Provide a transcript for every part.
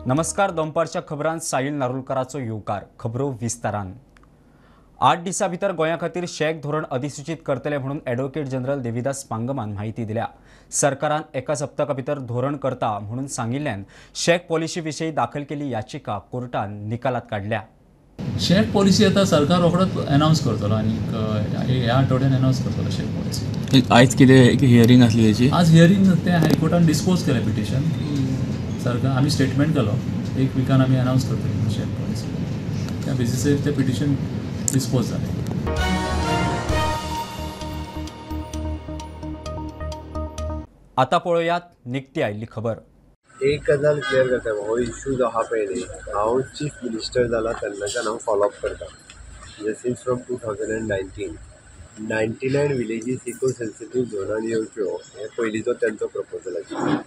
नमस्कार, दनपारच्या खबरांत साहिल नारुलकाराचो येवकार. खबरो विस्तारान. 8 दिसां भितर गोंया खातीर शॅक धोरण अधिसूचित करतले म्हणून ॲडव्होकेट जनरल देविदास पांगमान माहिती दिल्या. सरकारान एका सप्तका भितर धोरण करता म्हणून सांगिल्ल्यान शॅक पॉलिसी विशीं दाखल केल्ली याचिका कोर्टान निकालात काडल्या. शॅक पॉलिसी आतां सरकार रोखडोच अनावन्स करतलो आनी ह्या आठवड्यान अनावन्स करतलो शॅक पॉलिसी. आयज कितें हियरींग आसली तेची? आज हियरींग तें हायकोर्टान डिस्पोज केलें पिटिशन. सरकार आमी स्टेटमेंट केलो, एक विकान आमी अनावन्स करतले शॅक पॉलिसी. त्या बेजीसर तें पिटिशन डिस्पोज जालें. आता पळोवयात निकती आयिल्ली खबर. एक गजाल क्लियर करता, हो इशू जो आहा पळय न्ही, हांव चीफ मिनिस्टर जाला तेन्नाच्यान हांव फॉलोअप करता. म्हणजे since from 2019 99 villages eco sensitive झोनान येवच्यो हें पयलींचो तेंचो प्रपोजल आशिल्लो.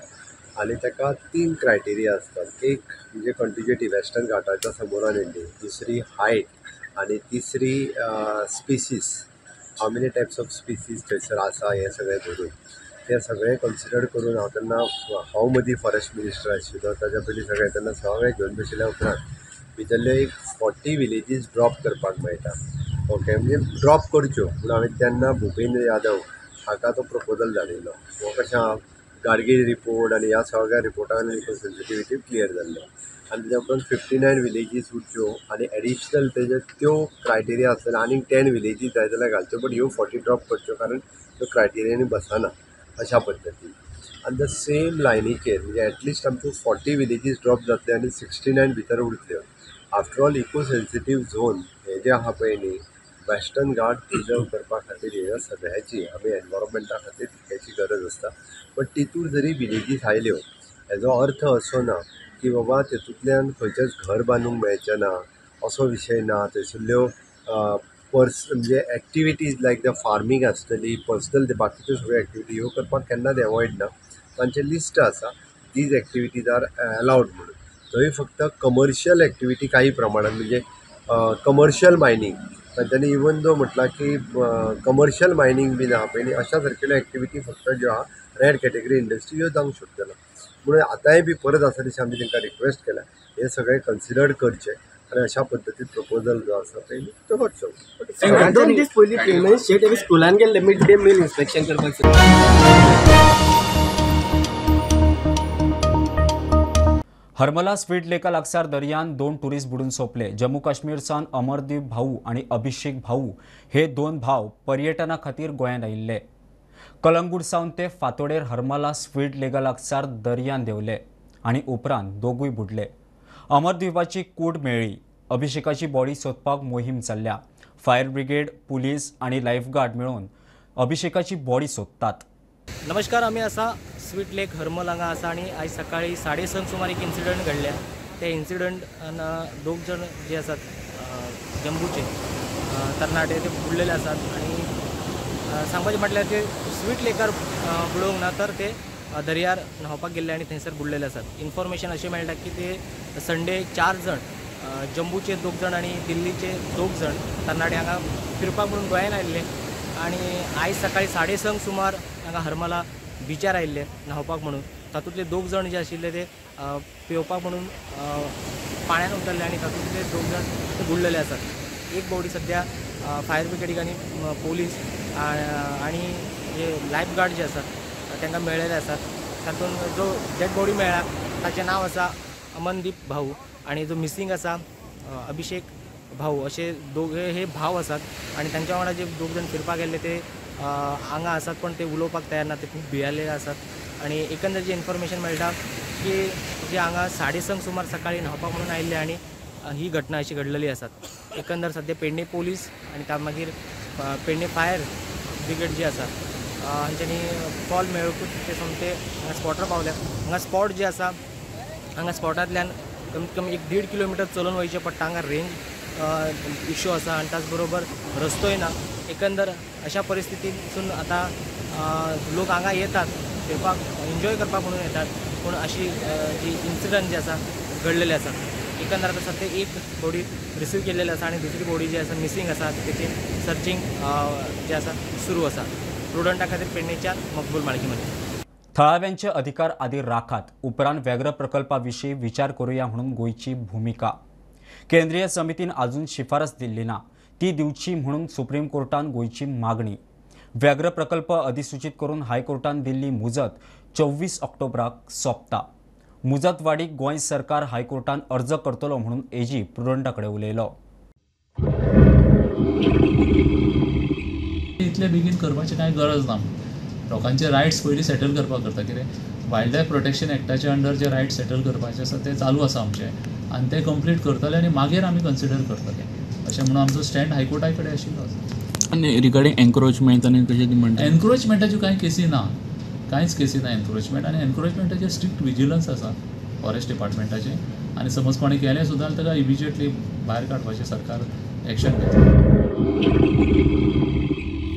आनी ताका 3 क्रायटेरिया आसतात. एक म्हणजे कंटिन्युटी वेस्टर्न घाटाच्या समोरान येयल्ली, दुसरी हायट आनी तिसरी species, how many types of species थंयसर आसा हें सगळें धरून तें सगळें कन्सिडर करून हांव तेन्ना हांव मदीं फॉरेस्ट मिनिस्टर आशिल्लो ताच्या पयलीं सगळें तेन्ना सगळें घेवन बशिल्ल्या उपरांत भितरल्यो एक 40 विलेजीस ड्रॉप करपाक मेळटा. ओके, म्हणजे ड्रॉप करच्यो म्हणून हांवें तेन्ना भुपेंद्र यादव हाका तो प्रपोजल धाडिल्लो. हो कशें आहा गाडगीळ रिपोर्ट आनी ह्या सगळ्या रिपोर्टान इको सेन्सिटिविटी क्लियर जाल्लो. आनी तेच्या उपरांत 59 विलेजीस उरच्यो आनी एडिशनल तेजे त्यो क्रायटेरिया आसतले आनीक 10 विलेजीस जाय जाल्यार घालच्यो, बट ह्यो 40 ड्रॉप करच्यो कारण त्यो क्रायटेरियांनी बसना अशा पद्दतीन. आनी the same लायनीचेर म्हणजे एटलिस्ट आमच्यो 40 विलेजीस ड्रॉप जातले आनी 69 भितर उरतल्यो. After all eco sensitive zone हें जें आहा पळय न्ही, वेस्टर्न घाट प्रिजर्व करपा खातीर ह्या सगळ्याची आमी एनवायरमेंटा खातीर तितक्याची गरज आसता. बट तितूर जरी विलेजीस आयल्यो हेजो अर्थ असो ना की बाबा तेतूंतल्यान खंयचेंच घर बांदूंक मेळचें ना असो विशय ना. थंयसरल्यो म्हणजे एक्टिविटीज लायक the farming आसतली, पर्सनल बाकीच्यो सगळ्यो एक्टिविटी ह्यो करपाक केन्नाच एवॉयड ना. तांचें लिस्ट आसा these activities are allowed म्हणून. थंय फक्त कमर्शियल एक्टिविटी काही प्रमाणान म्हणजे कमर्शियल मायनींग तांच्यांनी इवन दो म्हटलां की कमर्शियल मायनींग बीन आहा पळय न्ही, अशा सारकेल्यो एक्टिविटी फक्त ज्यो आहा रेड कॅटेगरी इंडस्ट्री ह्यो जावंक शकतलो. म्हणून आतांय बी परत आसा तशें आमी तांकां रिक्वेस्ट केल्या हें सगळें कन्सिडर करचें आनी अशा पद्दतीन प्रपोजल जो आसा तेणी तो करचो. 2 दीस पयलीं पेमेंट शेट एका स्कुलान गेल्ले मिड डे मील इन्स्पेक्शन करपाक. हरमला स्वीट लेका लागसार दर्यान 2 टुरिस्ट बुडून सोंपले. जम्मू काश्मीरसान अमरदीप भाऊ आनी अभिषेक भाऊ हे 2 भाव पर्यटना खातीर गोंयांत आयिल्ले. कलंगूट सावन ते फातोडेर हरमला स्वीट लेका लागसार दर्यान देंवले आनी उपरांत दोगूय बुडले. अमरद्वीपाची कूड मेळ्ळी. अभिषेकाची बॉडी सोदपाक मोहीम चल्ल्या. फायर ब्रिगेड, पुलीस आनी लायफगार्ड मेळून अभिषेकाची बॉडी सोदतात. नमस्कार, आमी आसा स्वीट लेक हरमल हांगा आसा आनी आयज सकाळी 6:30 सुमार एक इन्सिडंट घडल्या. त्या इन्सिडंटान 2 जाण जे आसात जम्बूचे तरणाटे ते बुडलेले आसात आनी सांगपाचें म्हटल्यार ते स्वीट लेकार बुडोवंक ना तर ते दर्यार न्हांवपाक गेल्ले आनी थंयसर बुडलेले आसात. इन्फॉर्मेशन अशें मेळटा की ते संडे 4 जाण जम्बूचे 2 जाण आनी दिल्लीचे 2 जाण तरणाटे हांगा फिरपाक म्हणून गोंयान आयिल्ले आनी आयज सकाळी 6:30 सुमार हांगा हरमला बिचार आयिल्ले न्हांवपाक म्हणून. तातूंतले 2 जाण जे आशिल्ले ते पेंवपाक म्हणून पाण्यान उतरले आनी तातूंतले 2 जाण ते बुडलेले आसात. एक बॉडी सद्या फायर ब्रिगेडीक आनी पोलीस आनी जे लायफ गार्ड जे आसात तांकां मेळ्ळेले आसात. तातूंत जो डेड बॉडी मेळ्ळा ताचें नांव आसा अमनदीप भाऊ आनी जो मिसींग आसा अभिषेक भाऊ, अशे दोगे हे भाव आसात आनी तांच्या वांगडा जे 2 जाण फिरपाक गेल्ले ते हांगा आसात पण ते उलोवपाक तयार ना, ते खूब भियेल्ले आसात. आनी एकंदर जी इन्फॉर्मेशन मेळटा की जे हांगा 6:30 सुमार सकाळी न्हांवपाक म्हणून आयिल्ले आनी ही घटना अशी घडलेली आसात. एकंदर सद्या पेडणे पोलीस आनी त्या मागीर पेडणे फायर ब्रिगेड जी आसा हांच्यांनी कॉल मेळकूच ते सोमते हांगा स्पॉटार पावले. हांगा स्पॉट जे आसा हांगा स्पॉटांतल्यान कमीत कमी 1.5 किलोमिटर चलून वयचें पडटा. हांगा रेंज इशू आसा आनी त्याच बरोबर रस्तोय ना. एकंदर अशा परिस्थितीतसून आतां लोक हांगा येतात फिरपाक, एन्जॉय करपाक म्हणून येतात, पूण अशी जी इन्सिडंट जे आसा घडलेले आसा. एकंदर आतां सद्या एक बॉडी रिसीव केल्लेली आसा आनी दुसरी बॉडी जी आसा मिसींग आसा तेची सर्चींग जे आसा सुरू आसा. प्रुडंटा खातीर पेडणेच्यान मकबूल माळकीमध्ये. थळाव्यांचे अधिकार आदी राखात, उपरांत व्याघ्र प्रकल्पा विशीं विचार करुया म्हणून गोंयची भुमिका। केंद्रीय समितीन अजून शिफारस दिल्ली ना, ती दिवची म्हणून सुप्रीम कोर्टान गोंयची मागणी। व्याघ्र प्रकल्प अधिसूचित करून हायकोर्टान दिल्ली मुजत 24 ऑक्टोबराक सोंपता। मुजत वाडीक गोंय सरकार हायकोर्टान अर्ज करतलो म्हणून एजी प्रुडंटा कडेन उलयलो। इतले बेगीन करपाची कांय गरज ना। लोकांचे रायट्स पयलीं सेटल करपाक करता, कितें वायल्ड लायफ प्रोटेक्शन एक्टाच्या अंडर जे रायट्स सेटल करपाचे आसा ते चालू आसा आमचे आनी ते कंप्लीट करतले आनी मागीर आमी कन्सिडर करतले अशें म्हणून आमचो स्टँड हायकोर्टा कडेन आशिल्लो आसा। आनी रिगार्डींग एन्क्रोचमेंट आनी कशें म्हणटा, एन्क्रोचमेंटाच्यो कांय केसी ना, कांयच केसी ना एन्क्रोचमेंट। आनी एन्क्रोचमेंटाचेर स्ट्रिक्ट विजिलन्स आसा फॉरेस्ट डिपार्टमेंटाचें आनी समज कोणें केलें सुद्दां जाल्यार ताका इमिजिएटली भायर काडपाचें सरकार एक्शन घेता।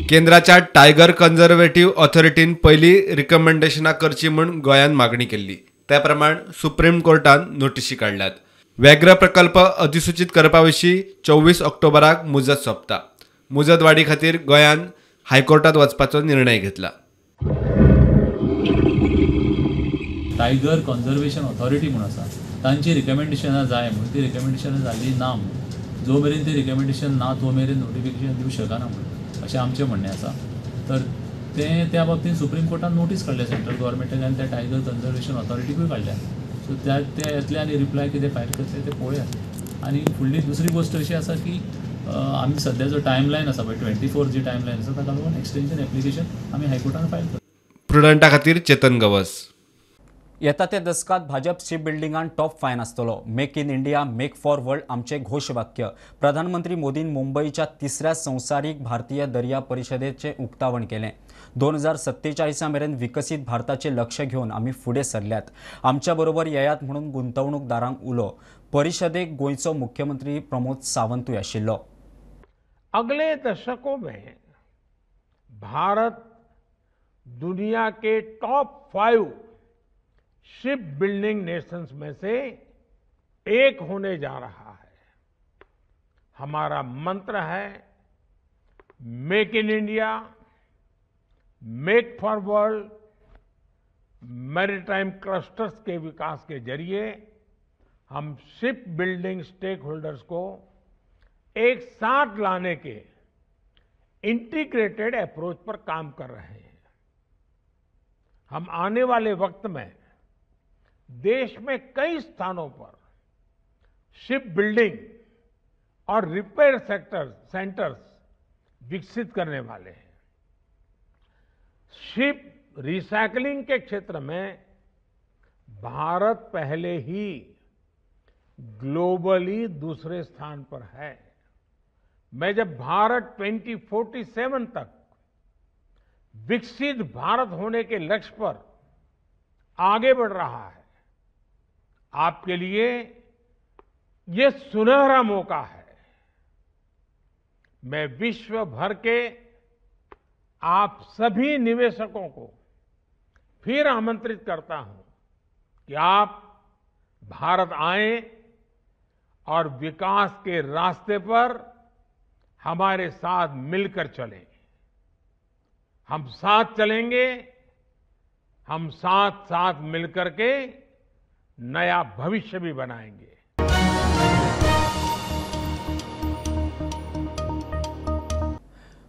केंद्राच्या टायगर कन्झर्वेटिव्ह ऑथॉरिटीन पयलीं रिकमेंडेशनां करची म्हूण गोंयान मागणी केल्ली, त्या प्रमाण सुप्रीम कोर्टान नोटिशी काडल्यात। व्याघ्र प्रकल्प अधिसूचित करपा विशीं 24 ऑक्टोबराक मुजत सोंपता। मुजत वाडी खातीर गोंयान हायकोर्टात वचपाचो निर्णय घेतला। टायगर कन्झर्वेशन ऑथॉरिटी म्हूण आसा, तांची रिकमेंडेशनां जाय म्हूण, ती रिकमेंडेशनां जाली ना म्हूण, जो मेरेन ती रिकमेंडेशन ना तो मेरेन नोटिफिकेशन दिवंक शकना म्हूण अशें आमचें म्हणणें आसा। तर तें त्या बाबतींत सुप्रीम कोर्टान नोटीस काडल्या सेंट्रल गव्हर्मेंटाक आनी त्या टायगर कन्झर्वेशन ऑथॉरिटीकूय काडल्या। सो त्या ते येतले आनी रिप्लाय कितें फायल करतले तें पळोवया। आनी फुडली दुसरी गोश्ट अशी आसा की आमी सद्या जो टायमलायन आसा पळय 24 जी टायमलायन आसा ताका लागून एक्सटेंशन एप्लिकेशन आमी हायकोर्टान फायल करता। प्रुडंटा खातीर चेतन गवस। येता त्या दसकात भाजप शिप बिल्डिंगान टॉप 5 आसतलो। Make in India make for world आमचे घोशवाक्य। प्रधानमंत्री मोदीन मुंबईच्या तिसऱ्या संवसारीक भारतीय दर्या परिषदेचे उक्तावण केलें। 2047 मेरेन विकसीत भारताचे लक्ष घेवन आमी फुडें सरल्यात, आमच्या बरोबर येयात म्हणून गुंतवणूकदारांक उलो। परिषदेक गोंयचो मुख्यमंत्री प्रमोद सावंतूय आशिल्लो। अगले दशकों में भारत दुनिया K top 5 ship building Nations में से एक होने जा रहा है। हमारा मंत्र है make in India, make for world. Maritime clusters K विकास के जरिए हम शिप बिल्डिंग स्टेक होल्डर्स को एक साथ लाने के इंटीग्रेटेड अप्रोच पर काम कर रहे हैं। हम आने वाले वक्त में देश में कई स्थानों पर शिप बिल्डिंग और रिपेयर सेंटर्स विकसित करने वाले हैं। शिप रिसाइकलिंग के क्षेत्र में भारत पहले ही ग्लोबली दूसरे स्थान पर है। मैं जब भारत 2047 तक विकसित भारत होने के लक्ष्य पर आगे बढ़ रहा है, आपके लिए ये सुनहरा मौका है। मैं विश्व भर के आप सभी निवेशकों को फिर आमंत्रित करता हूं कि आप भारत आएं और विकास के रास्ते पर हमारे साथ मिलकर चलें। हम साथ चलेंगे, हम साथ साथ मिलकर के नया भविष्य भी बनाएंगे।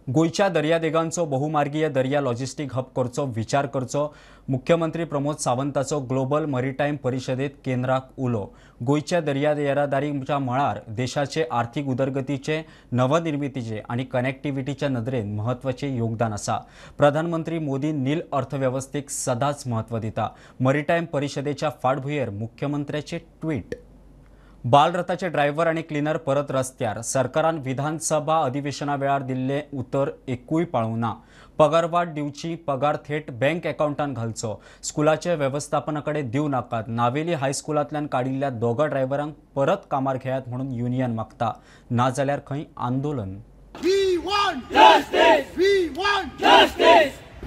गोंयच्या दर्यादेगांचो बहुमार्गीय दर्या लॉजिस्टीक हब करचो विचार करचो, मुख्यमंत्री प्रमोद सावंताचो ग्लोबल मरीटायम परिषदेत केंद्राक उलो। गोंयच्या दर्या येरादारीच्या मळार देशाचे आर्थिक उदरगतीचे, नवनिर्मितीचे आनी कनेक्टिविटीच्या नदरेन म्हत्वाचें योगदान आसा। प्रधानमंत्री मोदी नील अर्थवेवस्थेक सदांच म्हत्व दिता। मरीटायम परिषदेच्या फाटभुंयेर मुख्यमंत्र्याचे ट्वीट। बालरथाचे ड्रायव्हर आनी क्लिनर परत रस्त्यार। सरकारान विधानसभा अधिवेशना वेळार दिल्लें उतर एकूय पाळूंक ना। पगारवाड दिवची, पगार थेट बँक अकाउंटान घालचो, स्कुलाचे वेवस्थापना कडेन दिवं नाकात। नावेली हायस्कुलांतल्यान काडिल्ल्या दोगा ड्रायव्हरांक परत कामार घेयात म्हणून युनियन मागता, नाजाल्यार खंय आंदोलन।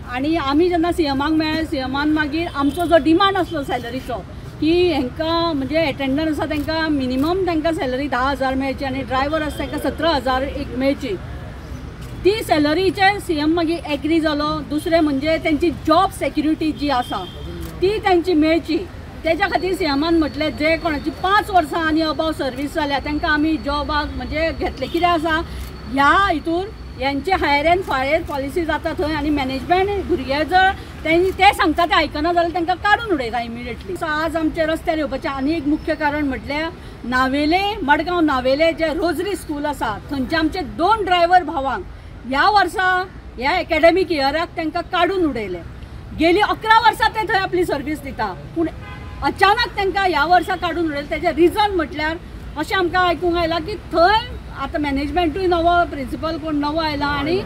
आनी आमी जेन्ना सीएमाक मेळ्ळे, सीएमान मागीर आमचो जो डिमांड आसलो सॅलरीचो की हेंकां म्हणजे एटेंडंट आसा तांकां मिनिमम तांकां सॅलरी 10,000 मेळची आनी ड्रायव्हर आसा तांकां 17,000 एक मेळची, ती सॅलरीचे सी एम मागीर एग्री जालो. दुसरें म्हणजे तेंची जॉब सेक्युरिटी जी आसा ती तेंची मेळची तेज्या खातीर सी एमान म्हटलें जे कोणाची 5 वर्सां आनी अबाव सर्वीस जाल्या तांकां आमी जॉबाक म्हणजे घेतले. कितें आसा ह्या हितून यांचे हायर अँड फायर पॉलिसी जाता थंय आनी मॅनेजमेंट भुरगे जर ते सांगता ते आयकना जाल्यार तांकां काडून उडयता इमिडिएटली. सो आज आमचे रस्त्यार येवपाचें आनी एक मुख्य कारण म्हटल्यार नावेले मडगांव नावेले जे रोजरी स्कूल आसा थंयचे आमचे 2 ड्रायव्हर भावांक ह्या वर्सा ह्या एकेडमीक इयराक तांकां काडून उडयले. गेली 11 वर्सां ते थंय आपली सर्वीस दिता पूण अचानक तांकां ह्या वर्सा काडून उडयलें. तेजें रिजन म्हटल्यार अशें आमकां आयकूंक आयलां की थंय आतां मॅनेजमेंटूय नवो प्रिंसिपल कोण नवो आयला आनी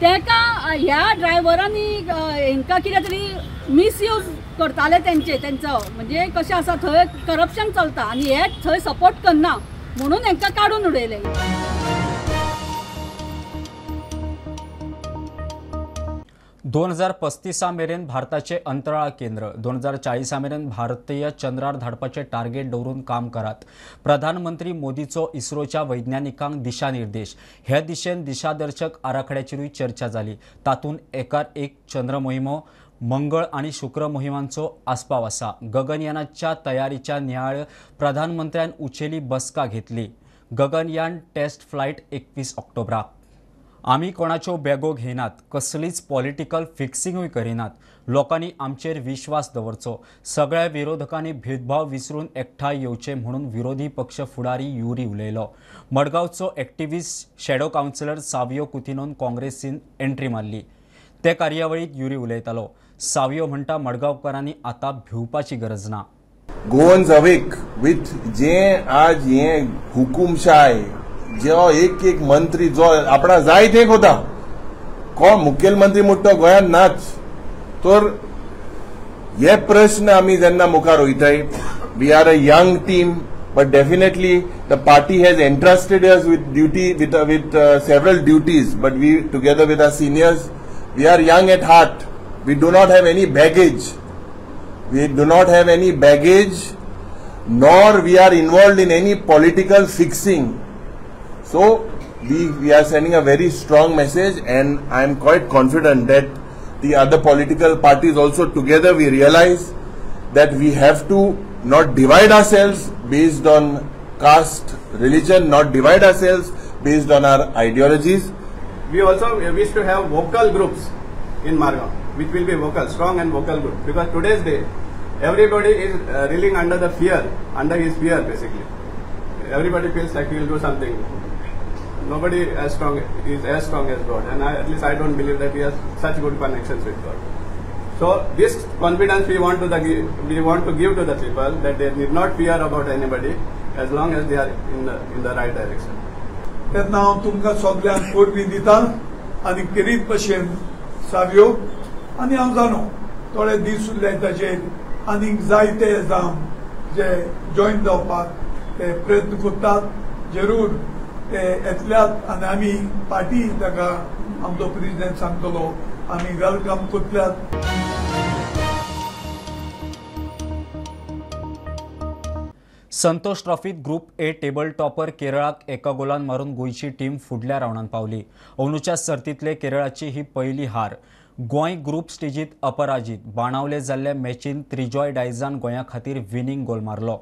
तेका ह्या ड्रायव्हरांनी हेंकां कितें तरी मिसयूज करताले तेंचो म्हणजे कशें आसा थंय करप्शन चलता आनी हे थंय सपोर्ट करना म्हणून हेंकां काडून उडयलें. 2035 मेरेन भारताचे अंतराळ केंद्र 2040 मेरेन भारतीय चंद्रार धाडपाचे टार्गेट दवरून काम करात. प्रधानमंत्री मोदीचो इस्रोच्या वैज्ञानिकांक दिशानिर्देश. हे दिशेन दिशादर्शक आराखड्याचेरूय चर्चा जाली. तातूंत एकार एक चंद्र मोहिमो मंगळ आनी शुक्र मोहिमांचो आस्पाव आसा. गगनयानाच्या तयारीच्या नियाळ प्रधानमंत्र्यान उचेली बसका घेतली. गगनयान टेस्ट फ्लायट 21 ऑक्टोबराक. आमी कोणाच्यो बॅगो घेनात, कसलीच पॉलिटिकल फिक्सिंगूय करिनात. लोकांनी आमचेर विश्वास दवरचो. सगळ्या विरोधकांनी भेदभाव विसरून एकठांय येवचे म्हणून विरोधी पक्ष फुडारी युरी उलयलो. मडगांवचो एक्टिव्हिस्ट शॅडो कावन्सिलर सावियो कुतिनोन काँग्रेसीन एंट्री मारली. ते कार्यावळीत युरी उलयतालो. सावियो म्हणटा मडगांवकारांनी आतां भिवपाची गरज ना. गोवन्स अवेक विथ जे आज हे हुकुमशाय जो एक एक मंत्री जो आपणा जाय ते कोता कोण मुखेलमंत्री म्हणटा गोंयांत नाच. तर हे प्रश्न आमी जेन्ना मुखार वयताय we are a young team but definitely the party has entrusted us with duty with several duties but we together with our seniors we are young at heart. We do not have any baggage. We do not have any baggage nor we are involved in any political fixing. So we are sending a very strong message and I am quite confident that the other political parties also together we realize that we have to not divide ourselves based on caste, religion, not divide ourselves based on our ideologies. We also wish to have vocal groups in Margao, which will be vocal, strong and vocal group, because today's day everybody is reeling under the fear, under his fear basically. Everybody feels like he will do something. Nobody as strong is as strong as God, and at least I don't believe that he has such good connections with God. So this confidence we want to give to the people that they need not fear about anybody as long as they are in the right direction. तेन्ना हांव तुमकां सगल्यांक परबीं दिता आनी खेरीत भशेन सावयो आनी हांव जाणो थोडे दीस उरले ताचेर आनीक जायते जावं जे जॉयन जावपाक ते प्रयत्न करतात जरूर ते येतल्यात आनी आमी पार्टी ताका आमचो प्रेसिडेंट सांगतलो आमी welcome करतल्यात. संतोष ट्रॉफीत ग्रुप ए टेबल टॉपर केरळाक एका गोलान मारून गोंयची टीम फुडल्या रावंडान पावली. अंदूच्या सर्तींतले केरळाची ही पयली हार. गोंय ग्रुप स्टेजीत अपराजीत. बाणावले जाल्ल्या मॅचीन त्रिजॉय डायजान गोंया खातीर विनींग गोल मारलो.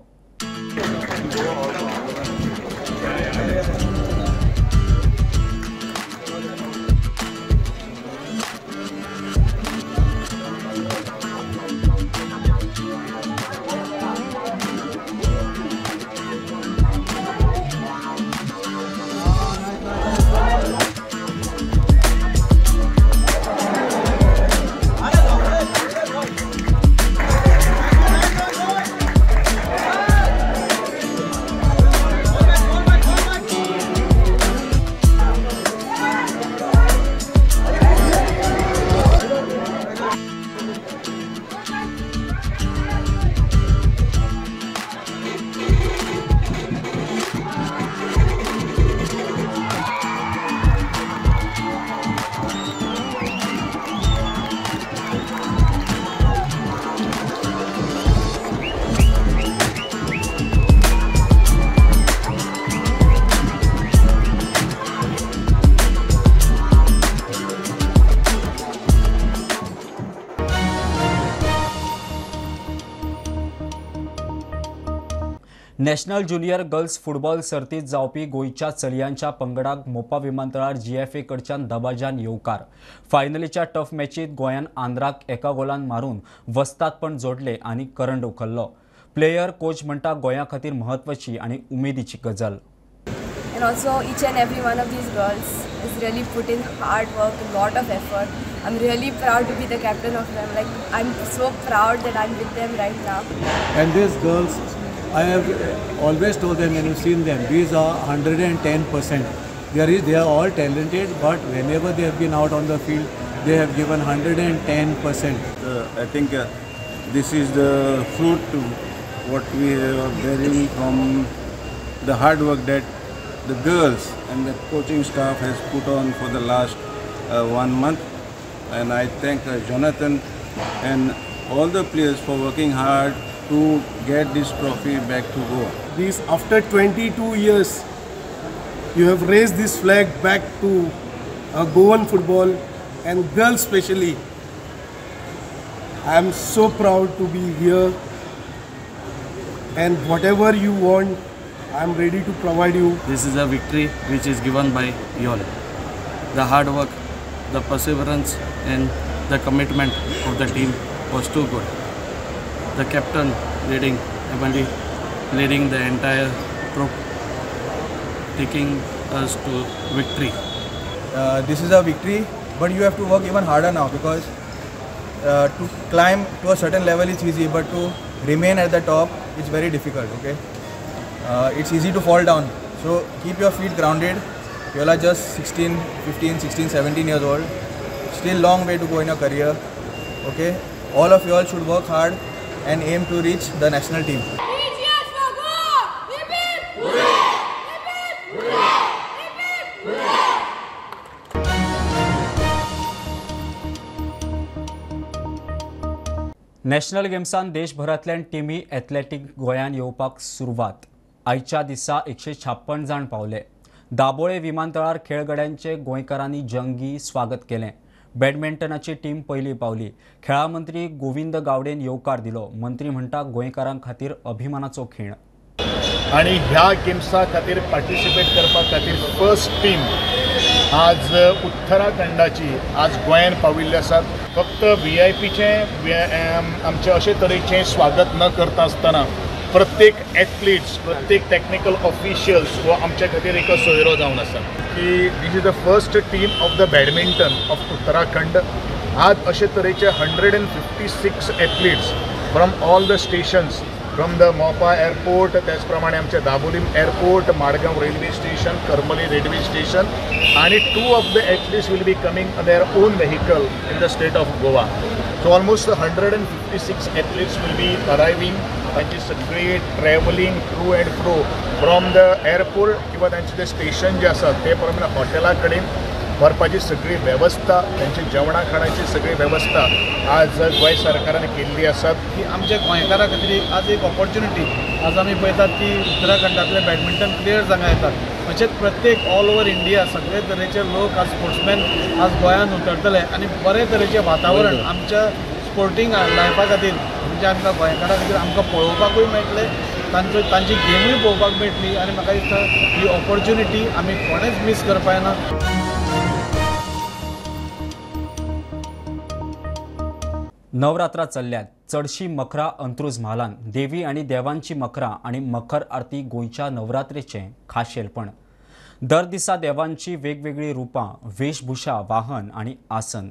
नॅशनल ज्युनियर गर्ल्स फुटबॉल सर्तीत जावपी गोंयच्या चलयांच्या पंगडाक मोपा विमानतळार जीएफए कडच्यान दबाज्यान येवकार. फायनलीच्या टफ मॅचीत गोंयान आंध्राक एका गोलान मारून वस्तादपण जोडले आनी करंड उखल्लो. प्लेयर कोच म्हणटा गोंया खातीर म्हत्वाची आनी उमेदीची गजाल. And also each and every one of these girls is really put in hard work, a lot of effort. I'm really proud to be the captain of them. Like, I'm so proud that I'm with them right now. And these girls, I have always told them, and you've seen them, these are 110%. They are all talented, but whenever they have been out on the field, they have given 110%. I think this is the fruit what we are bearing from the hard work that the girls and the coaching staff has put on for the last 1 month. And I thank Jonathan and all the players for working hard to get this trophy back to Goa. This, after 22 years, you have raised this flag back to Goan football and girls especially. I am so proud to be here, and whatever you want, I am ready to provide you. This is a victory which is given by you all. The hard work, the perseverance and the commitment of the team was too good. The captain leading, Emily, leading the entire troop, taking us to victory. This is a victory, but you have to work even harder now, because to climb to a certain level is easy, but to remain at the top is very difficult. Okay, it's easy to fall down. So keep your feet grounded. You all are just 16, 15, 16, 17 years old. Still long way to go in your career. Okay, all of you all should work hard and aim to reach the national team. National गेम्सान देशभरांतल्यान टिमी athletic गोंयान येवपाक सुरवात. आयच्या दिसा 156 जाण पावले. दाबोळे विमानतळार खेळगड्यांचे गोंयकारांनी जंगी स्वागत केलें. बॅडमिंटनाची टीम पयली पावली. खेळां मंत्री गोविंद गावडेन येवकार दिलो. मंत्री म्हणटा गोंयकारां खातीर अभिमानाचो खीण. आनी ह्या गेम्सा खातीर पार्टिसिपेट करपा खातीर फर्स्ट टीम आज उत्तराखंडाची आज गोंयान पाविल्ले आसात. फक्त व्हीआयपीचें आमचें अशे तरेचें स्वागत न करता आसतना प्रत्येक एथलीट्स, प्रत्येक टॅक्निकल ऑफिशियल्स हो आमच्या खातीर एक सोयरो जावन आसा की this is the first team of the badminton of Uttarakhand. आज अशे तरेचे 156 athletes from all the stations, from the Mopa airport, त्याच प्रमाणे आमचे Dabolim airport, Madgaon railway station, Karmali railway station, आनी 2 of the athletes will be coming on their own vehicle in the state of Goa. So almost 156 athletes will be arriving. तांची सगळी travelling to and fro from the airport किंवा तांचे जे station जे आसा ते प्रमाणे हॉटेला कडेन व्हरपाची सगळी वेवस्था, तांची जेवणा खाणाची सगळी वेवस्था आज गोंय सरकारान केल्ली आसा. की आमच्या गोंयकारां खातीर आज एक ऑपॉर्च्युनिटी. आज आमी पळयतात की उत्तराखंडांतले बॅडमिंटन प्लेयर्स हांगा येतात. तशेंच प्रत्येक ऑल ओवर इंडिया सगळे तरेचे लोक आज स्पोर्ट्समॅन आज गोंयांत उतरतले आनी बरे तरेचें वातावरण आमच्या स्पोर्टींग लायफा खातीर म्हणजे आमकां गोंयकारां खातीर आमकां पळोवपाकूय मेळटलें, तांची गेमूय पळोवपाक मेळटली आनी म्हाका दिसता ही ऑपॉर्च्युनिटी आमी कोणेच मीस करपा जायना. नवरात्रा चल्ल्यात. चडशी मखरां अंत्रुज म्हालान. देवी आनी देवांची मखरां आनी मखर आरती गोंयच्या नवरात्रेचें खाशेलपण. दर दिसा देवांची वेगवेगळी रुपां, वेशभूषा, वाहन आनी आसन.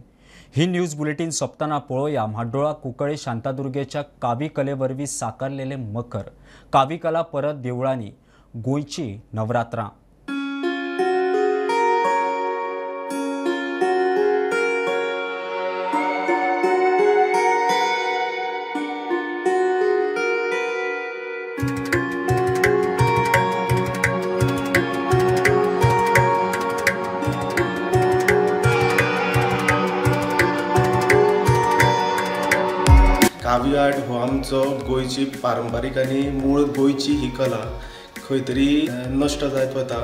ही न्यूज बुलेटीन सोंपतना पळोवया म्हाड्डोळा कुंकळे शांतादुर्गेच्या कावी कले वरवीं साकारलेले मखर. कावी कला परत देवळांनी. गोंयची नवरात्रां. कावी आर्ट हो आमचो गोंयची पारंपारीक आनी मूळ गोंयची ही कला खंय तरी नश्ट जायत वता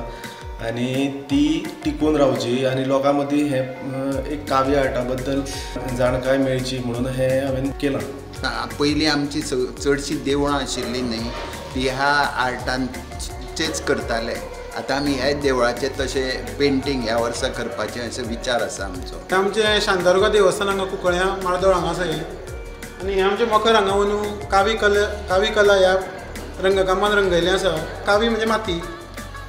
आनी ती टिकून रावची आनी लोकां मदीं हें एक कावी आर्टा बद्दल जाणकाय मेळची म्हणून हें हांवें केलां. पयलीं आमची चडशीं देवळां आशिल्लीं न्ही, ती ह्या आर्टांचेच करताले. आतां आमी ह्या देवळाचें तशें पेंटींग ह्या वर्सा करपाचें असो विचार आसा आमचो. आमचें शांतादुर्गा देवस्थान हांगा कुंकळ्यां मार्दोळ हांगा आसा हें, आनी हें आमचें मखर हांगा वचून कावी कला ह्या रंगकामान रंगयल्लें आसा. कावी म्हणजे माती,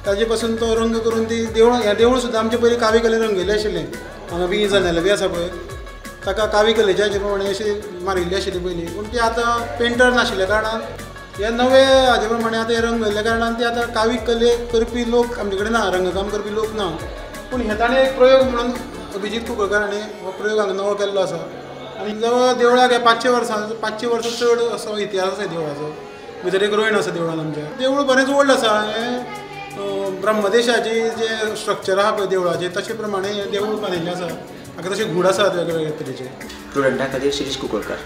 ताजे पासून तो रंग करून ती देवळां, हें देवूळ सुद्दां आमचें पयलीं कावी कलेन रंगयल्लें आशिल्लें. हांगा बी जनेलां बी आसा पळय, ताका कावी कलेच्या हाजे प्रमाणे अशी मारिल्ली आशिल्ली पयलीं, पूण ती आतां पेंटर नाशिल्ल्या कारणान हे नवे हाजे प्रमाणे आतां हे रंग घाल्ल्या कारणान ती आतां कावी कले करपी लोक आमचे कडेन ना, रंगकाम करपी लोक ना. पूण हे ताणें एक प्रयोग म्हणून अभिजीत कुंकळकार हाणें हो प्रयोग हांगा नवो केल्लो आसा. आनी जवळ देवळाक हे 500 वर्सां 500 वर्सां चड असो इतिहास आसा देवळाचो. भितर एक रोयण आसा देवळान आमच्या. देवूळ बरेंच व्हड आसा, हें ब्रह्मदेशाची जें स्ट्रक्चर आसा पळय देवळाचें तशें प्रमाणे हें देवूळ बांदिल्लें आसा. हाका तशे घूड आसात वेगवेगळे तरेचे. प्रुडंटा खातीर शिरीष कुंकळकार.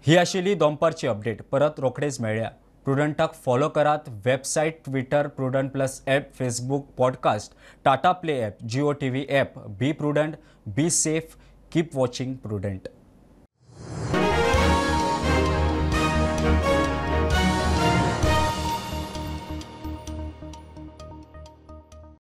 ही आशिल्ली दनपारची अपडेट. परत रोखडेच मेळया. प्रुडंटाक फॉलो करात. Website, Twitter, Prudent plus app, Facebook, podcast, Tata Play app, Jio TV app. Be prudent, be safe, keep watching Prudent.